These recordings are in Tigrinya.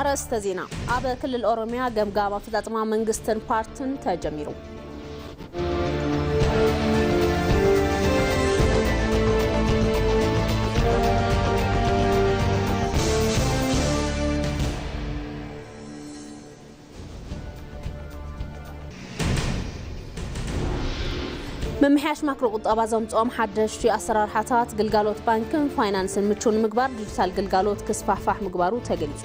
ኣርእስተ ዜና። ኣብ ክልል ኦሮሚያ ገምጋም ኣፈጻጽማ መንግስትን ፓርትን ተጀሚሩ። ምምሕያሽ ማክሮ ቁጠባ ዘምጽኦም ሓደሽቲ ኣሰራርሓታት ግልጋሎት ባንክን ፋይናንስን ምቹው ንምግባር ዲጂታል ግልጋሎት ክስፋሕፋሕ ምግባሩ ተገሊጹ።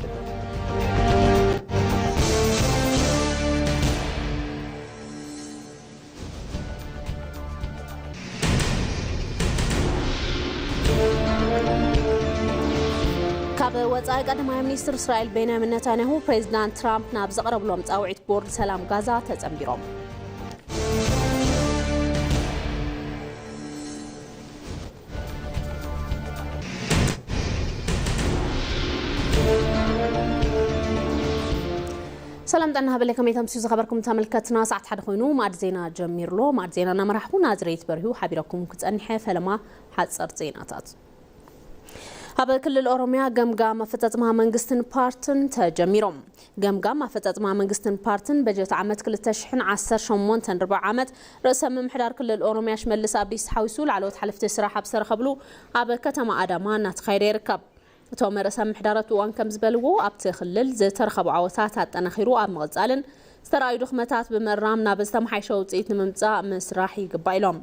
ካብ ወጻኢ ቀዳማይ ሚኒስትር እስራኤል ቤንያሚን ነታንያሁ ፕሬዚዳንት ትራምፕ ናብ ዘቕረብሎም ጻውዒት ቦርድ ሰላም ጋዛ ተጸንቢሮም። ሰላም ጥዕና ሃበለ፣ ከመይ ተምስዩ ዝኸበርኩም ተመልከትና? ሰዓት ሓደ ኮይኑ ማዕድ ዜና ጀሚርሎ። ማዕድ ዜና እናመራሕኩ ናዝሬት በርሁ ሓቢረኩም ክጸንሐ። ፈለማ ሓጸርቲ ዜናታት። ኣብ ክልል ኦሮሚያ ገምጋም ኣፈጻጽማ መንግስትን ፓርትን ተጀሚሮም። ገምጋም ኣፈጻጽማ መንግስትን ፓርትን በጀት ዓመት ክልተ ሽሕን ዓሰርተ ሸሞንተን ርብዒ ዓመት ርእሰ ምምሕዳር ክልል ኦሮሚያ ሽመልስ ኣብዲስ ተሓዊሱ ላዕለዎት ሓለፍቲ ስራሕ ኣብ ዝተረኸብሉ ኣብ ከተማ ኣዳማ እናተኻየደ ይርከብ። እቶም ርእሰ ምምሕዳር ኣብቲ እዋን ከም ዝበልዎ፣ ኣብቲ ክልል ዝተረኸቡ ዓወታት ኣጠናኺሩ ኣብ ምቕጻልን ዝተረኣዩ ድኽመታት ብምእራም ናብ ዝተመሓየሸ ውፅኢት ንምምፃእ ምስራሕ ይግባእ ኢሎም።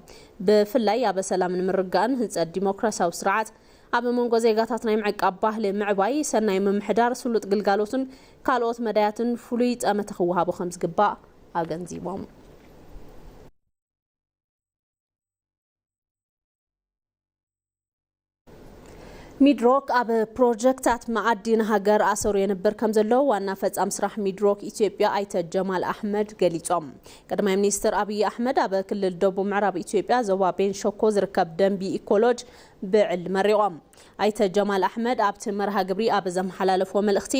ብፍላይ ኣብ ሰላምን ምርግጋእን ህንፀት ዲሞክራሲያዊ ስርዓት፣ ኣብ መንጎ ዜጋታት ናይ ምዕቃብ ባህሊ ምዕባይ፣ ሰናይ ምምሕዳር፣ ስሉጥ ግልጋሎትን ካልኦት መዳያትን ፍሉይ ጠመተ ክወሃቦ ከም ዝግባእ ኣገንዚቦም። ሚድሮክ ኣብ ፕሮጀክታት መኣዲ ንሃገር ኣሰሩ የንብር ከም ዘሎ ዋና ፈጻሚ ስራሕ ሚድሮክ ኢትዮጵያ ኣይተ ጀማል ኣሕመድ ገሊጾም። ቀዳማይ ሚኒስትር ኣብይ ኣሕመድ ኣብ ክልል ደቡብ ምዕራብ ኢትዮጵያ ዞባ ቤን ሸኮ ዝርከብ ደንቢ ኢኮሎጅ ብዕሊ መሪቖም። ኣይተ ጀማል ኣሕመድ ኣብቲ መርሃ ግብሪ ኣብ ዘመሓላለፎ መልእኽቲ፣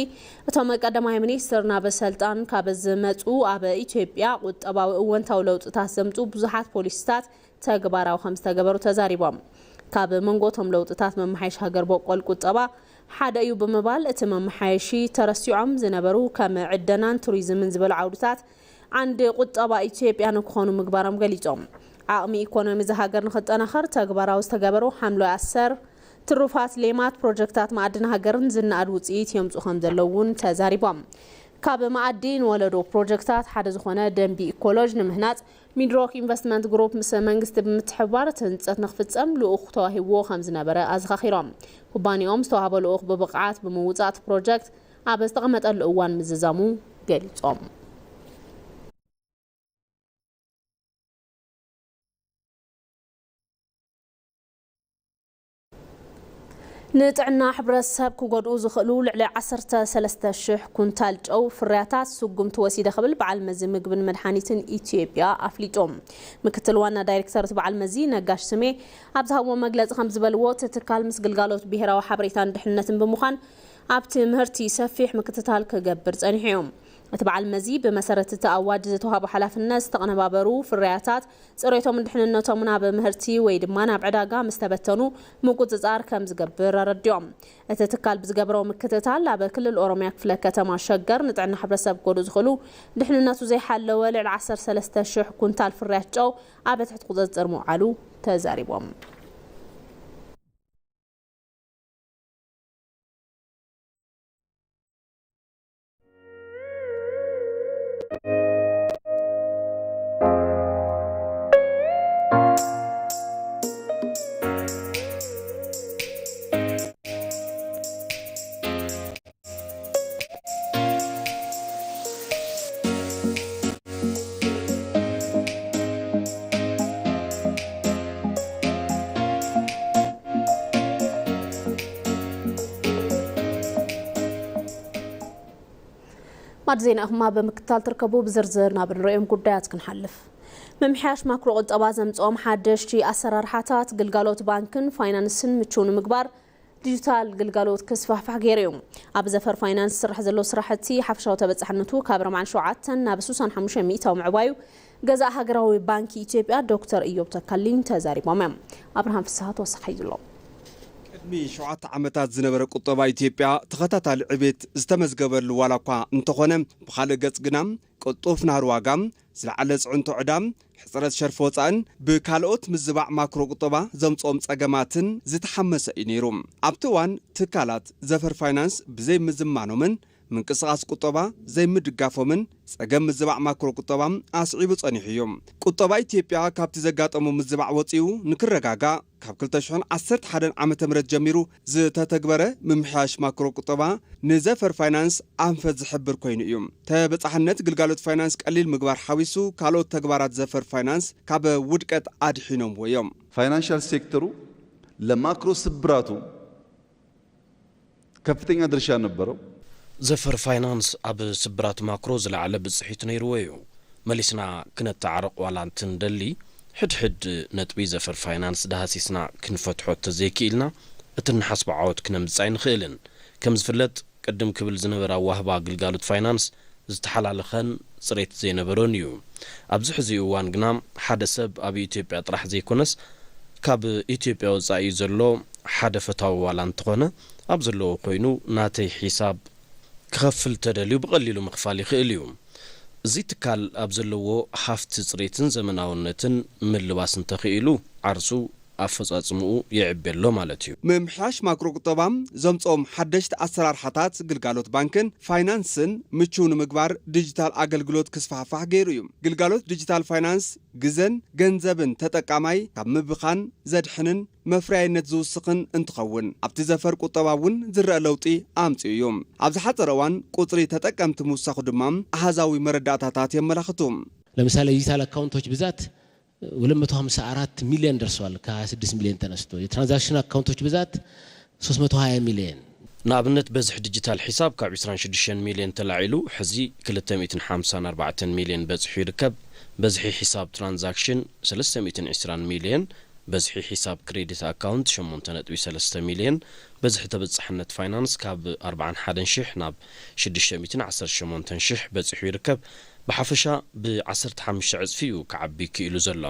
እቶም ቀዳማይ ሚኒስትር ናብ ሰልጣን ካብ ዝመጹ ኣብ ኢትዮጵያ ቁጠባዊ እወንታዊ ለውጥታት ዘምጹ ብዙሓት ፖሊሲታት ተግባራዊ ከም ዝተገበሩ ተዛሪቦም። ካብ መንጎ እቶም ለውጥታት መመሓየሺ ሃገር በቆል ቁጠባ ሓደ እዩ ብምባል፣ እቲ መመሓየሺ ተረሲዖም ዝነበሩ ከም ዕደናን ቱሪዝምን ዝበሉ ዓውድታት ዓንዲ ቁጠባ ኢትዮጵያ ንክኾኑ ምግባሮም ገሊጾም። ዓቕሚ ኢኮኖሚ እዛ ሃገር ንክጠናኸር ተግባራዊ ዝተገበሩ ሓምለዋይ ኣሰር፣ ትሩፋት ሌማት፣ ፕሮጀክታት መኣድን ሃገርን ዝነኣድ ውፅኢት የምፁ ከም ዘለዉ እውን ተዛሪቦም። ካብ መኣዲ ንወለዶ ፕሮጀክታት ሓደ ዝኾነ ደንቢ ኢኮሎጅ ንምህናፅ ሚድሮክ ኢንቨስትመንት ግሩፕ ምስ መንግስቲ ብምትሕብባር እቲ ህንፀት ንክፍፀም ልኡኽ ተዋሂብዎ ከም ዝነበረ ኣዘኻኺሮም። ኩባንያኦም ዝተዋህቦ ልኡኽ ብብቕዓት ብምውፃእ እቲ ፕሮጀክት ኣብ ዝተቐመጠሉ እዋን ምዝዛሙ ገሊፆም። ንጥዕና ሕብረተሰብ ክጎድኡ ዝኽእሉ ልዕሊ ዓሰርተ ሰለስተ ሽሕ ኩንታል ጨው ፍርያታት ስጉምቲ ወሲደ ክብል በዓል መዚ ምግብን መድሓኒትን ኢትዮጵያ ኣፍሊጡ። ምክትል ዋና ዳይሬክተር እቲ በዓል መዚ ነጋሽ ስሜ ኣብ ዝሃብዎ መግለፂ ከም ዝበልዎ፣ እቲ ትካል ምስ ግልጋሎት ብሄራዊ ሓበሬታን ድሕንነትን ብምዃን ኣብቲ ምህርቲ ሰፊሕ ምክትታል ክገብር ጸኒሑ እዩ። እቲ በዓል መዚ ብመሰረት እቲ ኣዋጅ ዝተዋህቦ ሓላፍነት ዝተቐነባበሩ ፍርያታት ጽሬቶምን ድሕንነቶምን ኣብ ምህርቲ ወይ ድማ ናብ ዕዳጋ ምስ ተበተኑ ምቁጽጻር ከም ዝገብር ኣረዲኦም። እቲ ትካል ብዝገበሮ ምክትታል ኣብ ክልል ኦሮሚያ ክፍለ ከተማ ሸገር ንጥዕና ሕብረተሰብ ክጎድኡ ዝኽእሉ ድሕንነቱ ዘይሓለወ ልዕሊ ዓሰርተ ሰለስተ ሽሕ ኩንታል ፍርያት ጨው ኣብ ትሕቲ ቁጽጽር ምውዓሉ ተዛሪቦም። ማዕድ ዜና ኢኹም ብምክትታል ትርከቡ። ብዝርዝር ናብ ንሪኦም ጉዳያት ክንሓልፍ። ምምሕያሽ ማክሮ ቁጠባ ዘምፅኦም ሓደሽቲ ኣሰራርሓታት ግልጋሎት ባንክን ፋይናንስን ምቹው ንምግባር ዲጂታል ግልጋሎት ክስፋሕፋሕ ገይሩ እዩ። ኣብ ዘፈር ፋይናንስ ዝስራሕ ዘሎ ስራሕቲ ሓፈሻዊ ተበፃሕነቱ ካብ ኣርባዓን ሸውዓተን ናብ ስሳን ሓሙሽተን ሚእታዊ ምዕባዩ ገዛእ ሃገራዊ ባንኪ ኢትዮጵያ ዶክተር እዮብ ተካልኝ ተዛሪቦም እዮም። ኣብርሃም ፍስሃ ተወሳኺ ሒዙ ኣሎ። ቅድሚ ሸውዓተ ዓመታት ዝነበረ ቁጠባ ኢትዮጵያ ተኸታታሊ ዕቤት ዝተመዝገበሉ ዋላ እኳ እንተኾነ፣ ብኻልእ ገጽ ግና ቅልጡፍ ናህሪ ዋጋ፣ ዝለዓለ ጽዕንቶ ዕዳ፣ ሕጽረት ሸርፊ ወጻእን ብካልኦት ምዝባዕ ማክሮ ቁጠባ ዘምጽኦም ጸገማትን ዝተሓመሰ እዩ ነይሩ። ኣብቲ እዋን ትካላት ዘፈር ፋይናንስ ብዘይ ምዝማኖምን ምንቅስቓስ ቁጠባ ዘይምድጋፎምን ጸገም ምዝባዕ ማክሮ ቁጠባ ኣስዒቡ ጸኒሑ እዩ። ቁጠባ ኢትዮጵያ ካብቲ ዘጋጠሞ ምዝባዕ ወጺኡ ንክረጋጋእ ካብ ክልተ ሽሕን ዓሰርተ ሓደን ዓመተ ምህረት ጀሚሩ ዝተተግበረ ምምሕያሽ ማክሮ ቁጠባ ንዘፈር ፋይናንስ ኣንፈት ዝሕብር ኮይኑ እዩ። ተበጻሕነት ግልጋሎት ፋይናንስ ቀሊል ምግባር ሓዊሱ ካልኦት ተግባራት ዘፈር ፋይናንስ ካብ ውድቀት ኣድሒኖምዎ እዮም። ፋይናንሻል ሴክተሩ ለማክሮ ስብራቱ ከፍተኛ ድርሻ ነበረው። ዘፈር ፋይናንስ ኣብ ስብራት ማክሮ ዝለዓለ ብጽሒት ነይርዎ እዩ። መሊስና ክነተዓርቕ ዋላ እንትንደሊ፣ ሕድሕድ ነጥቢ ዘፈር ፋይናንስ ዳህሲስና ክንፈትሖ ተዘይክኢልና፣ እቲ ንሓስቦ ዓወት ክነምጽእ ኣይንኽእልን። ከም ዝፍለጥ፣ ቅድም ክብል ዝነበረ ኣዋህባ ግልጋሎት ፋይናንስ ዝተሓላለኸን ጽሬት ዘይነበሮን እዩ። ኣብዚ ሕዚ እዋን ግና ሓደ ሰብ ኣብ ኢትዮጵያ ጥራሕ ዘይኮነስ ካብ ኢትዮጵያ ወጻኢ ዘሎ ሓደ ፈታዊ ዋላ እንተኾነ ኣብ ዘለዎ ኮይኑ ናተይ ሒሳብ ክኸፍል ተደልዩ ብቐሊሉ ምኽፋል ይኽእል እዩ። እዚ ትካል ኣብ ዘለዎ ሃፍቲ ጽሬትን ዘመናውነትን ምልባስ እንተኽኢሉ ዓርሱ ኣፈጻጽምኡ የዕቢ ኣሎ ማለት እዩ። ምምሕያሽ ማክሮ ቁጠባ ዘምጽኦም ሓደሽቲ ኣሰራርሓታት ግልጋሎት ባንክን ፋይናንስን ምቹው ንምግባር ዲጂታል ኣገልግሎት ክስፋሕፋሕ ገይሩ እዩ። ግልጋሎት ዲጂታል ፋይናንስ ግዘን ገንዘብን ተጠቃማይ ካብ ምብኻን ዘድሕንን መፍረያይነት ዝውስኽን እንትኸውን ኣብቲ ዘፈር ቁጠባ እውን ዝረአ ለውጢ ኣምጺኡ እዩ። ኣብ ዝሓጸረ እዋን ቁጽሪ ተጠቀምቲ ምውሳኹ ድማ ኣሃዛዊ መረዳእታታት የመላኽቱ። ለምሳሌ ዲጂታል አካውንቶች ብዛት ሁለት መቶ ሃምሳ አራት ሚሊዮን ደርሰዋል። ከሃያ ስድስት ሚሊዮን ተነስቶ የትራንዛክሽን አካውንቶች ብዛት ሶስት መቶ ሃያ ሚሊዮን። ንኣብነት በዝሒ ዲጂታል ሒሳብ ካብ ዕስራን ሽዱሽተን ሚሊዮን ተላዒሉ ሕዚ ክልተ ሚእትን ሓምሳን ኣርባዕተን ሚሊዮን በጺሑ ይርከብ። በዝሒ ሒሳብ ትራንዛክሽን ሰለስተ ሚእትን ዕስራን ሚሊዮን፣ በዝሒ ሒሳብ ክሬዲት ኣካውንት ሸሞንተ ነጥቢ ሰለስተ ሚሊዮን፣ በዝሒ ተበጻሕነት ፋይናንስ ካብ ኣርብዓን ሓደን ሽሕ ናብ ሽዱሽተ ሚእትን ዓሰርተ ሸሞንተን ሽሕ በጺሑ ይርከብ። ብሓፈሻ ብዓሰርተ ሓሙሽተ ዕጽፊ እዩ ክዓቢ ክኢሉ ዘሎ።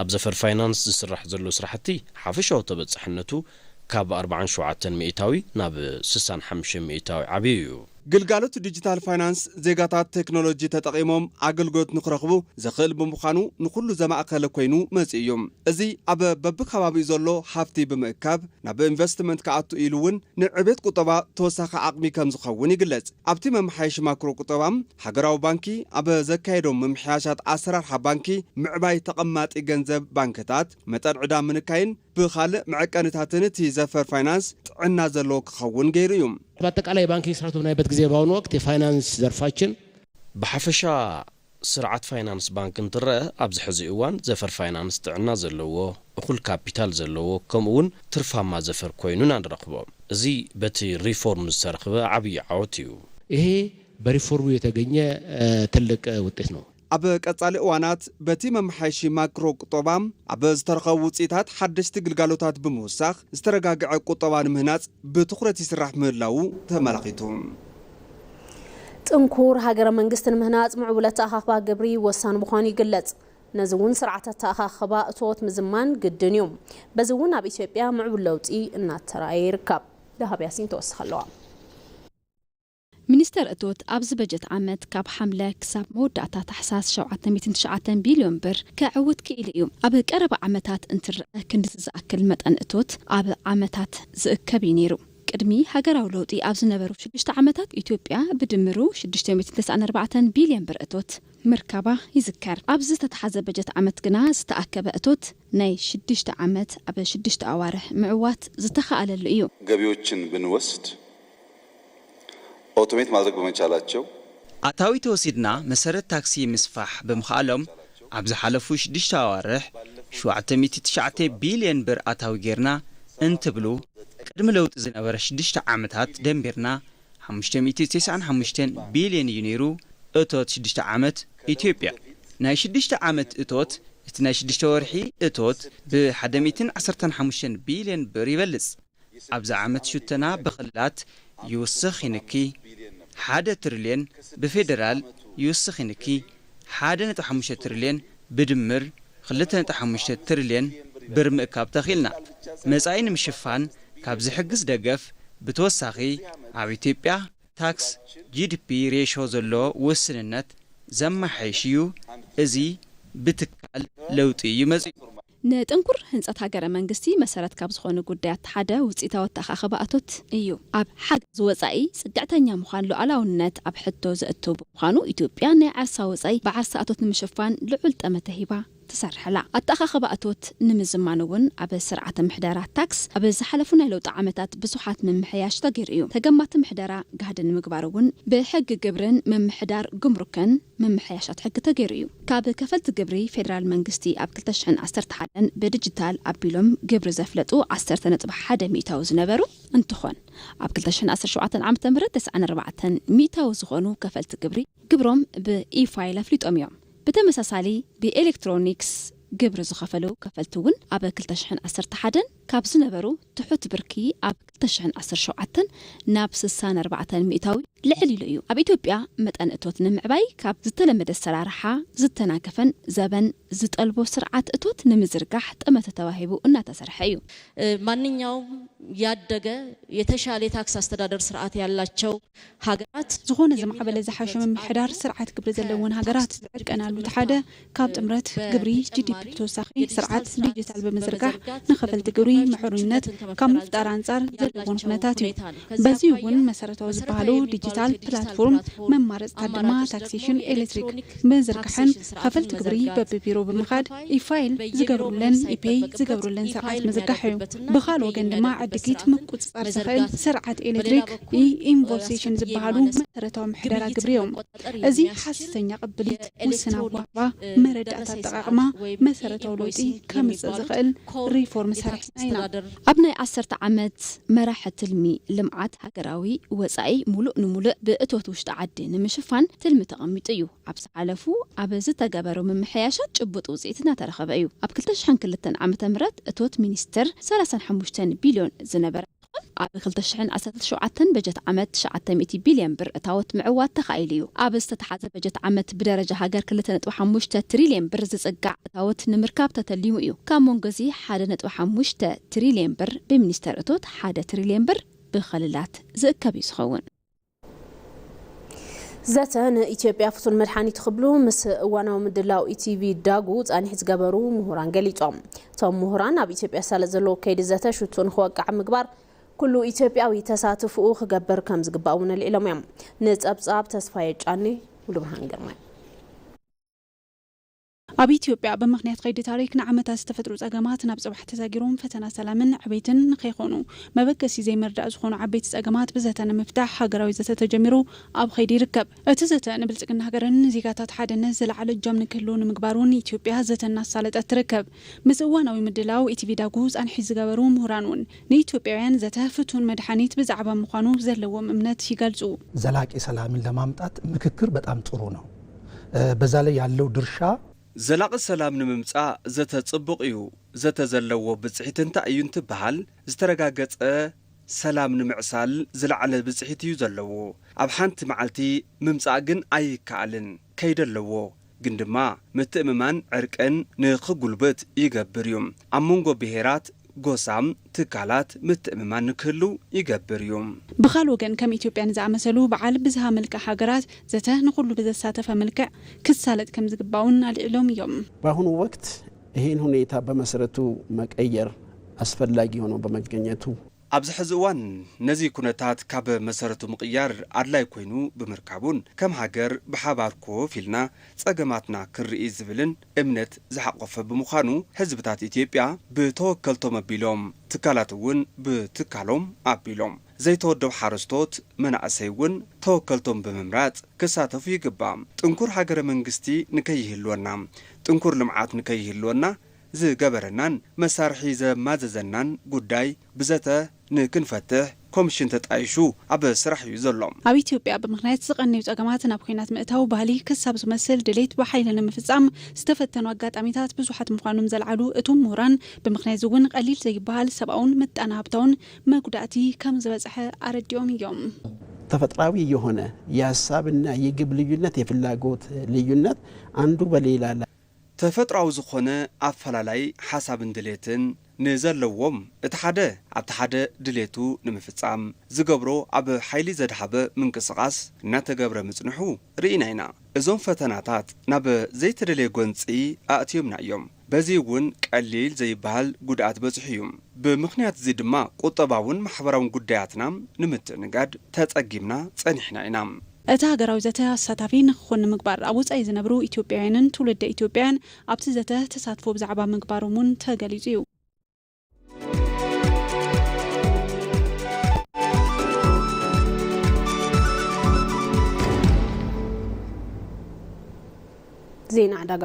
ኣብ ዘፈር ፋይናንስ ዝስራሕ ዘሎ ስራሕቲ ሓፈሻዊ ተበጻሕነቱ ካብ ኣርብዓን ሸውዓተን ሚእታዊ ናብ ስሳን ሓሙሽተን ሚእታዊ ዓብዩ እዩ። ግልጋሎት ዲጂታል ፋይናንስ ዜጋታት ቴክኖሎጂ ተጠቒሞም ኣገልግሎት ንክረኽቡ ዘኽእል ብምዃኑ ንኹሉ ዘማእከለ ኮይኑ መፂኡ እዩ። እዚ ኣብ በብከባቢኡ ዘሎ ሃፍቲ ብምእካብ ናብ ኢንቨስትመንት ክኣቱ ኢሉ እውን ንዕቤት ቁጠባ ተወሳኺ ዓቕሚ ከም ዝኸውን ይግለጽ። ኣብቲ መመሓየሺ ማክሮ ቁጠባ ሃገራዊ ባንኪ ኣብ ዘካየዶም ምምሕያሻት ኣሰራርሓ ባንኪ ምዕባይ ተቐማጢ ገንዘብ ባንክታት መጠን ዕዳ ምንካይን ብኻልእ መዐቀንታትን እቲ ዘፈር ፋይናንስ ጥዕና ዘለዎ ክኸውን ገይሩ እዩ። በአጠቃላይ የባንኪንግ ስርዓቱ በምናይበት ጊዜ በአሁኑ ወቅት የፋይናንስ ዘርፋችን ብሓፈሻ ስርዓት ፋይናንስ ባንክ እንትረአ ኣብዚ ሕዚ እዋን ዘፈር ፋይናንስ ጥዕና ዘለዎ፣ እኹል ካፒታል ዘለዎ ከምኡ እውን ትርፋማ ዘፈር ኮይኑ ኢና ንረኽቦ። እዚ በቲ ሪፎርም ዝተረኽበ ዓብዪ ዓወት እዩ። ይሄ በሪፎርሙ የተገኘ ትልቅ ውጤት ነው። ኣብ ቀጻሊ እዋናት በቲ መመሓየሺ ማክሮ ቁጠባ ኣብ ዝተረኸቡ ውፅኢታት ሓደሽቲ ግልጋሎታት ብምውሳኽ ዝተረጋግዐ ቁጠባ ንምህናፅ ብትኹረት ይስራሕ ምህላዉ ተመላኺቱ። ጥንኩር ሃገረ መንግስቲ ንምህናፅ ምዕቡል ኣተኣኻኽባ ግብሪ ወሳኒ ምዃኑ ይግለፅ። ነዚ እውን ስርዓት ኣተኣኻኽባ እቶት ምዝማን ግድን እዩ። በዚ እውን ኣብ ኢትዮጵያ ምዕቡል ለውጢ እናተራእየ ይርከብ። ደሃብ ያሲን ተወስኽ ኣለዋ። ሚኒስተር እቶት ኣብዚ በጀት ዓመት ካብ ሓምለ ክሳብ መወዳእታ ታሕሳስ ሸውዓተ ሚእትን ትሽዓተን ቢልዮን ብር ከዕውት ክኢሉ እዩ። ኣብ ቀረባ ዓመታት እንትረኣ ክንድዚ ዝኣክል መጠን እቶት ኣብ ዓመታት ዝእከብ እዩ ነይሩ። ቅድሚ ሃገራዊ ለውጢ ኣብ ዝነበሩ ሽዱሽተ ዓመታት ኢትዮጵያ ብድምሩ ሽዱሽተ ሚእትን ተስዓን ኣርባዕተን ቢልዮን ብር እቶት ምርካባ ይዝከር። ኣብዚ ዝተተሓዘ በጀት ዓመት ግና ዝተኣከበ እቶት ናይ ሽዱሽተ ዓመት ኣብ ሽዱሽተ ኣዋርሕ ምዕዋት ዝተኻኣለሉ እዩ። ገቢዎችን ብንወስድ ኦቶሜት ማድረግ በመቻላቸው፣ ኣታዊ ተወሲድና መሰረት ታክሲ ምስፋሕ ብምኽኣሎም ኣብ ዝሓለፉ ሽዱሽተ ኣዋርሕ ሸውዓተ ሚእቲ ትሽዓተ ቢልየን ብር ኣታዊ ጌርና እንትብሉ ቅድሚ ለውጢ ዝነበረ ሽዱሽተ ዓመታት ደምቢርና ሓሙሽተ ሚእቲ ተስዓን ሓሙሽተን ቢልየን እዩ ነይሩ እቶት ሽዱሽተ ዓመት ኢትዮጵያ። ናይ ሽዱሽተ ዓመት እቶት እቲ ናይ ሽዱሽተ ወርሒ እቶት ብ ሓደ ሚእትን ዓሰርተን ሓሙሽተን ቢልየን ብር ይበልጽ። ኣብዚ ዓመት ሽቶና ብኽልላት ይውስኽ ይንኪ ሓደ ትሪልየን ብፌደራል ይውስኽ ይንኪ ሓደ ነጥቢ ሓሙሽተ ትሪልየን ብድምር ክልተ ነጥቢ ሓሙሽተ ትሪልየን ብር ምእካብ ተኺልና። መጻኢ ንምሽፋን ካብ ዝሕግዝ ደገፍ ብተወሳኺ ኣብ ኢትዮጵያ ታክስ ጂ ዲ ፒ ሬሾ ዘሎ ውስንነት ዘመሓይሽ እዩ። እዚ ብትካል ለውጢ እዩ መጺኡ። ንጥንኩር ህንጸት ሃገረ መንግስቲ መሰረት ካብ ዝኾኑ ጉዳያት ሓደ ውጽኢታዊ ኣተኣኻኽባ እቶት እዩ። ኣብ ሓገዝ ወጻኢ ጽግዕተኛ ምዃን ሉዓላውነት ኣብ ሕቶ ዘእቱ ብምዃኑ ኢትዮጵያ ናይ ዓርሳ ወጻኢ ብዓርሳ እቶት ንምሽፋን ልዑል ጠመተ ሂባ ትሰርሕላ። ኣተኣኻኽባ እቶት ንምዝማን እውን ኣብ ስርዓተ ምሕደራ ታክስ ኣብ ዝሓለፉ ናይ ለውጢ ዓመታት ብዙሓት ምምሕያሽ ተገይሩ እዩ። ተገማቲ ምሕደራ ጋህዲ ንምግባር እውን ብሕጊ ግብርን ምምሕዳር ጉምሩክን ምምሕያሻት ሕጊ ተገይሩ እዩ። ካብ ከፈልቲ ግብሪ ፌደራል መንግስቲ ኣብ ክልተ ሽሕን ዓሰርተ ሓደን ብዲጂታል ኣቢሎም ግብሪ ዘፍለጡ ዓሰርተ ነጥቢ ሓደ ሚእታዊ ዝነበሩ እንትኾን ኣብ ክልተ ሽሕን ዓሰርተ ሸውዓተን ዓመተ ምህረት ተስዓን ኣርባዕተን ሚእታዊ ዝኾኑ ከፈልቲ ግብሪ ግብሮም ብኢ-ፋይል ኣፍሊጦም እዮም። ብተመሳሳሊ ብኤሌክትሮኒክስ ግብሪ ዝኸፈሉ ከፈልቲ እውን ኣብ ክልተ ሽሕን ዓሰርተ ሓደን ካብ ዝነበሩ ትሑት ብርኪ ኣብ ክልተ ሽሕን ዓሰርተ ሸውዓተን ናብ ስሳን ኣርባዕተን ሚእታዊ ልዕል ኢሉ እዩ። ኣብ ኢትዮጵያ መጠን እቶት ንምዕባይ ካብ ዝተለመደ ኣሰራርሓ ዝተናገፈን ዘበን ዝጠልቦ ስርዓት እቶት ንምዝርጋሕ ጠመተ ተዋሂቡ እናተሰርሐ እዩ። ማንኛውም ያደገ የተሻለ የታክስ አስተዳደር ስርዓት ያላቸው ሀገራት ዝኾነ ዝማዕበለ ዝሓሸ ምምሕዳር ስርዓት ግብሪ ዘለወን ሃገራት ዝዕቀናሉ እቲ ሓደ ካብ ጥምረት ግብሪ ጂ ዲ ፒ ብተወሳኺ ስርዓት ዲጂታል ብምዝርጋሕ ንኸፈልቲ ግብሪ ምሕሩይነት ካብ ምፍጣር ኣንጻር ዘለዎን ኩነታት እዩ። በዚ እውን መሰረታዊ ዝበሃሉ ዲጂታል ፕላትፎርም መማረፅታት ድማ ታክሴሽን ኤሌክትሪክ ምዝርጋሕን ከፈልቲ ግብሪ በብቢሮ ብምኻድ ኢፋይል ዝገብሩለን ኢፔይ ዝገብሩለን ስርዓት ምዝርጋሕ እዩ። ብኻል ወገን ድማ ዕድጊት ምቁፅፃር ዝኽእል ስርዓት ኤሌክትሪክ ኢ ኢንቮይሴሽን ዝበሃሉ መሰረታዊ ምሕደራ ግብሪ እዮም። እዚ ሓሰተኛ ቅብሊት፣ ውስን ኣዋህባ፣ መረዳእታ ኣጠቓቕማ መሰረታዊ ለውጢ ከምፅእ ዝኽእል ሪፎርም ሰሪሕና ኢና። ኣብ ናይ ዓሰርተ ዓመት መራሒ ትልሚ ልምዓት ሃገራዊ ወፃኢ ሙሉእ ንሙሉእ ብእቶት ውሽጢ ዓዲ ንምሽፋን ትልሚ ተቐሚጡ እዩ። ኣብ ዝሓለፉ ኣብ ዝተገበሩ ምምሕያሻት ጭቡጥ ውፅኢት እናተረኸበ እዩ። ኣብ ክልተ ሽሕን ክልተን ዓመተ ምህረት እቶት ሚኒስቴር ሰላሳን ሓሙሽተን ቢልዮን ዝነበረ እንትኾን፣ ኣብ ክልተ ሽሕን ዓሰርተ ሸውዓተን በጀት ዓመት ትሽዓተ ሚእቲ ቢልዮን ብር እታወት ምዕዋት ተኻኢሉ እዩ። ኣብ ዝተተሓዘ በጀት ዓመት ብደረጃ ሃገር ክልተ ነጥቢ ሓሙሽተ ትሪልዮን ብር ዝጽጋዕ እታወት ንምርካብ ተተሊሙ እዩ። ካብ መንጎ እዚ ሓደ ነጥቢ ሓሙሽተ ትሪልዮን ብር ብሚኒስቴር እቶት፣ ሓደ ትሪልዮን ብር ብክልላት ዝእከብ እዩ ዝኸውን። ዘተ ንኢትዮጵያ ፍቱን መድሓኒት ክብሉ ምስ እዋናዊ ምድላው ኢ ቲ ቪ ዳጉ ጻኒሕ ዝገበሩ ምሁራን ገሊጾም። እቶም ምሁራን ኣብ ኢትዮጵያ ዝሳለጥ ዘሎ ከይዲ ዘተ ሽቱ ንክወቅዕ ኣብ ምግባር ኩሉ ኢትዮጵያዊ ተሳትፍኡ ክገብር ከም ዝግባእ እውን ኣልዒሎም እዮም። ንጸብጻብ ተስፋዬ ጫኔ፣ ሙሉብርሃን ግርማይ። ኣብ ኢትዮጵያ ብምኽንያት ከይዲ ታሪክ ንዓመታት ዝተፈጥሩ ጸገማት ናብ ጽባሕ ተዛጊሮም ፈተና ሰላምን ዕቤትን ንኸይኾኑ መበገሲ ዘይምርዳእ ዝኾኑ ዓበይቲ ጸገማት ብዘተ ንምፍታሕ ሃገራዊ ዘተ ተጀሚሩ ኣብ ኸይዲ ይርከብ። እቲ ዘተ ንብልጽግና ሃገርን ንዜጋታት ሓድነት ዝለዓለ እጃም ንክህልዎ ንምግባር እውን ኢትዮጵያ ዘተ እናሳለጠት ትርከብ። ምስ እዋናዊ ምድላው ኢ ቲ ቪ ዳጉ ጻንሒት ዝገበሩ ምሁራን እውን ንኢትዮጵያውያን ዘተ ፍቱን መድሓኒት ብዛዕባ ምዃኑ ዘለዎም እምነት ይገልጹ። ዘላቂ ሰላምን ለማምጣት ምክክር በጣም ጥሩ ነው። እ፣ በዛ ላይ ያለው ድርሻ ዘላቂ ሰላም ንምምጻእ ዘተ ጽቡቕ እዩ። ዘተ ዘለዎ ብጽሒት እንታይ እዩ እንትበሃል፣ ዝተረጋገጸ ሰላም ንምዕሳል ዝለዓለ ብጽሒት እዩ ዘለዎ። ኣብ ሓንቲ መዓልቲ ምምጻእ ግን ኣይከኣልን። ከይዲ ኣለዎ። ግን ድማ ምትእምማን ዕርቅን ንኽጉልብት ይገብር እዩ። ኣብ መንጎ ብሄራት፣ ጎሳ፣ ትካላት ምትእምማን ንክህሉ ይገብር እዩ። ብኻል ወገን ከም ኢትዮጵያ ንዝኣመሰሉ በዓል ብዝሃ መልክዕ ሃገራት ዘተ ንኹሉ ብዘሳተፈ መልክዕ ክሳለጥ ከም ዝግባእ እውን ኣልዒሎም እዮም። በአሁኑ ወቅት ይህን ሁኔታ በመሰረቱ መቀየር አስፈላጊ ሆኖ በመገኘቱ ኣብዚ ሕዚ እዋን ነዚ ኩነታት ካብ መሰረቱ ምቕያር ኣድላይ ኮይኑ ብምርካቡን ከም ሃገር ብሓባር ኮፍ ኢልና ጸገማትና ክንርኢ ዝብልን እምነት ዝሓቆፈ ብምዃኑ ህዝብታት ኢትዮጵያ ብተወከልቶም ኣቢሎም ትካላት እውን ብትካሎም ኣቢሎም ዘይተወደቡ ሓረስቶት መናእሰይ እውን ተወከልቶም ብምምራጽ ክሳተፉ ይግባእ። ጥንኩር ሃገረ መንግስቲ ንከይህልወና፣ ጥንኩር ልምዓት ንከይህልወና ዝገበረናን መሳርሒ ዘማዘዘናን ጉዳይ ብዘተ ንክንፈትሕ ኮሚሽን ተጣይሹ ኣብ ስራሕ እዩ ዘሎ። ኣብ ኢትዮጵያ ብምኽንያት ዝቐነዩ ጸገማት ናብ ኲናት ምእታው ባህሊ ክሳብ ዝመስል ድሌት ብሓይሊ ንምፍጻም ዝተፈተኑ ኣጋጣሚታት ብዙሓት ምዃኖም ዘልዓሉ እቶም ምሁራን፣ ብምኽንያት እዚ እውን ቀሊል ዘይበሃል ሰብኣውን ምጣነ ሃብታውን መጉዳእቲ ከም ዝበጽሐ ኣረዲኦም እዮም። ተፈጥሯዊ የሆነ የሐሳብና የግብ ልዩነት የፍላጎት ልዩነት አንዱ በሌላ ላይ ተፈጥሯዊ ዝኾነ ኣፈላላይ ሓሳብን ድሌትን ንዘለዎም እቲ ሓደ ኣብቲ ሓደ ድሌቱ ንምፍጻም ዝገብሮ ኣብ ሓይሊ ዘድሃበ ምንቅስቓስ እናተገብረ ምጽንሑ ርኢና ኢና። እዞም ፈተናታት ናብ ዘይተደለየ ጎንጺ ኣእትዮምና እዮም። በዚ እውን ቀሊል ዘይበሃል ጉድኣት በጺሑ እዩ። ብምኽንያት እዚ ድማ ቁጠባውን ማሕበራውን ጉዳያትና ንምትእንጋድ ተጸጊምና ጸኒሕና ኢና። እቲ ሃገራዊ ዘተ ኣሳታፊ ንክኾን ንምግባር ኣብ ወጻኢ ዝነብሩ ኢትዮጵያውያንን ትውልደ ኢትዮጵያውያን ኣብቲ ዘተ ተሳትፎ ብዛዕባ ምግባሮም እውን ተገሊጹ እዩ። ዜና ዕዳጋ።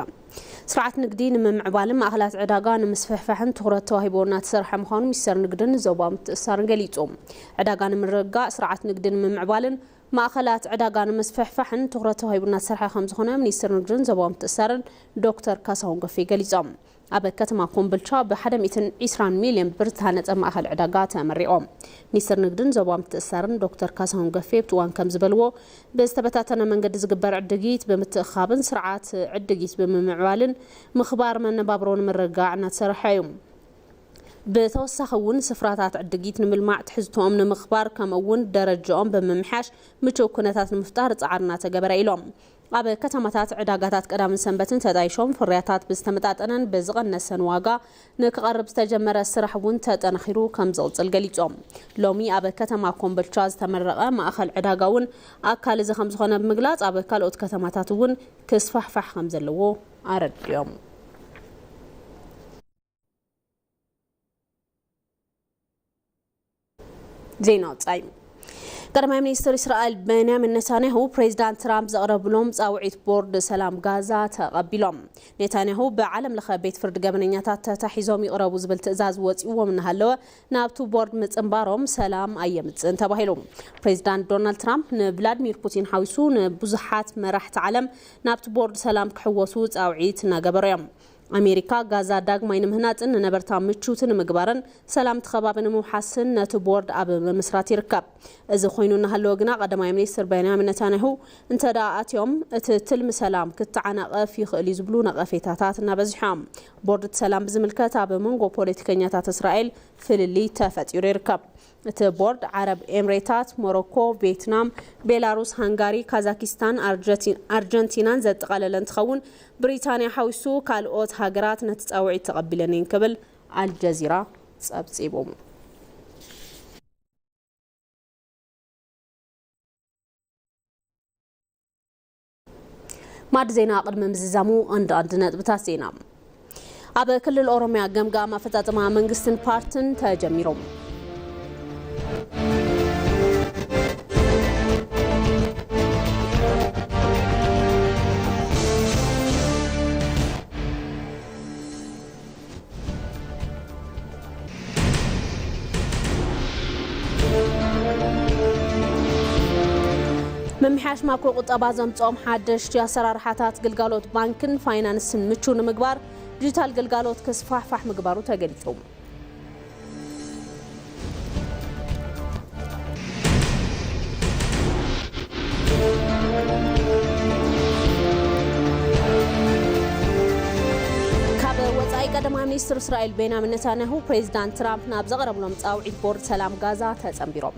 ስርዓት ንግዲ ንምምዕባልን ማእኸላት ዕዳጋ ንምስፍሕፋሕን ትኹረት ተዋሂቦ እናተሰርሐ ምዃኑ ሚኒስቴር ንግድን ዞባዊ ምትእስሳርን ገሊጹ። ዕዳጋ ንምርግጋእ ስርዓት ንግዲ ንምምዕባልን ማእኸላት ዕዳጋ ንምስፍሕፋሕን ትኹረት ተዋሂቡ እናተሰርሐ ከም ዝኾነ ሚኒስቴር ንግድን ዞባዊ ምትእስሳርን ዶክተር ካሳሁን ጎፌ ገሊጾም። ኣብ ከተማ ኮምቦልቻ ብ120 ሚልዮን ብር ዝተሃነፀ ማእኸል ዕዳጋ ተመሪቖም። ሚኒስትር ንግድን ዞባ ምትእስሳርን ዶክተር ካሳሁን ገፌ ኣብቲ እዋን ከም ዝበልዎ፣ ብዝተበታተነ መንገዲ ዝግበር ዕድጊት ብምትእኻብን ስርዓት ዕድጊት ብምምዕባልን ምኽባር መነባብሮ ንምርግጋዕ እናተሰርሐ እዩ። ብተወሳኺ እውን ስፍራታት ዕድጊት ንምልማዕ ትሕዝቶኦም ንምኽባር ከምኡ እውን ደረጃኦም ብምምሕያሽ ምቹእ ኩነታት ንምፍጣር ፃዕሪ እናተገበረ ኢሎም። ኣብ ከተማታት ዕዳጋታት ቀዳምን ሰንበትን ተጣይሾም ፍርያታት ብዝተመጣጠነን ብዝቐነሰን ዋጋ ንክቐርብ ዝተጀመረ ስራሕ እውን ተጠናኺሩ ከም ዝቕፅል ገሊፆም። ሎሚ ኣብ ከተማ ኮምቦልቻ ዝተመረቐ ማእኸል ዕዳጋ እውን ኣካል እዚ ከም ዝኾነ ብምግላፅ ኣብ ካልኦት ከተማታት እውን ክስፋሕፋሕ ከም ዘለዎ ኣረዲኦም። ዜና ወጻኢ። ቀዳማይ ሚኒስትር እስራኤል ቤንያሚን ኔታንያሁ ፕሬዚዳንት ትራምፕ ዘቕረብሎም ጻውዒት ቦርድ ሰላም ጋዛ ተቐቢሎም። ኔታንያሁ ብዓለም ለኸ ቤት ፍርዲ ገበነኛታት ተታሒዞም ይቕረቡ ዝብል ትእዛዝ ወጺዎም እናሃለወ ናብቱ ቦርድ ምጽንባሮም ሰላም ኣየምጽእን ተባሂሉ። ፕሬዚዳንት ዶናልድ ትራምፕ ንቭላድሚር ፑቲን ሓዊሱ ንብዙሓት መራሕቲ ዓለም ናብቲ ቦርድ ሰላም ክሕወሱ ጻውዒት እናገበሩ እዮም። ኣሜሪካ ጋዛ ዳግማይ ንምህናጽን ንነበርታ ምቹውቲ ንምግባርን ሰላም እቲ ከባቢ ንምውሓስን ነቲ ቦርድ ኣብ ምምስራት ይርከብ። እዚ ኮይኑ እናሃለወ ግና ቀዳማይ ሚኒስትር ቤንያሚን ነታንያሁ እንተ ደኣ ኣትዮም እቲ ትልሚ ሰላም ክተዓናቐፍ ይኽእል እዩ ዝብሉ ነቐፌታታት እናበዝሑ እዮም። ቦርድ እቲ ሰላም ብዝምልከት ኣብ መንጎ ፖለቲከኛታት እስራኤል ፍልልይ ተፈጢሩ ይርከብ። እቲ ቦርድ ዓረብ ኤምሬታት፣ ሞሮኮ፣ ቬትናም፣ ቤላሩስ፣ ሃንጋሪ፣ ካዛኪስታን፣ ኣርጀቲ-፣ ኣርጀንቲናን ዘጠቓለለ እንትኸውን ብሪታንያ ሓዊሱ ካልኦት ሃገራት ነቲ ጻውዒት ተቐቢለን እየን ክብል ኣልጀዚራ ጸብጺቡ። ማዕድ ዜና ቅድሚ ምዝዛሙ ቀንዲ ቀንዲ ነጥብታት ዜና። ኣብ ክልል ኦሮሚያ ገምጋም ኣፈጻጽማ መንግስትን ፓርትን ተጀሚሩ። ምምሕያሽ ማክሮ ቁጠባ ዘምጽኦም ሓደሽቲ ኣሰራርሓታት ግልጋሎት ባንክን ፋይናንስን ምቹው ንምግባር ዲጂታል ግልጋሎት ክስፋሕፋሕ ምግባሩ ተገሊጹ። ካብ ወጻኢ ቀዳማይ ሚኒስትር እስራኤል ቤንያሚን ነታንያሁ ፕሬዚዳንት ትራምፕ ናብ ዘቕረብሎም ጻውዒት ቦርድ ሰላም ጋዛ ተጸንቢሮም።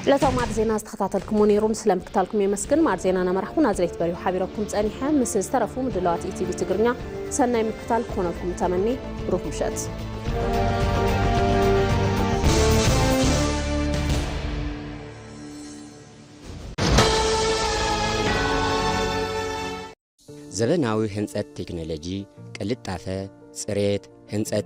ዕለታዊ ማዕድ ዜና ዝተኸታተልኩሞ ነይሩ። ስለምክታልኩም የመስግን። ማዕድ ዜና እናመራሕኩ ናዝሬት በሪሁ ሓቢረኩም ጸኒሐ። ምስ ዝተረፉ ምድላዋት ኢቲቪ ትግርኛ ሰናይ ምክታል ክኾነልኩም ተመኒ። ብሩኽ ምሸት። ዘበናዊ ህንጸት ቴክኖሎጂ፣ ቅልጣፈ፣ ጽሬት፣ ህንጸት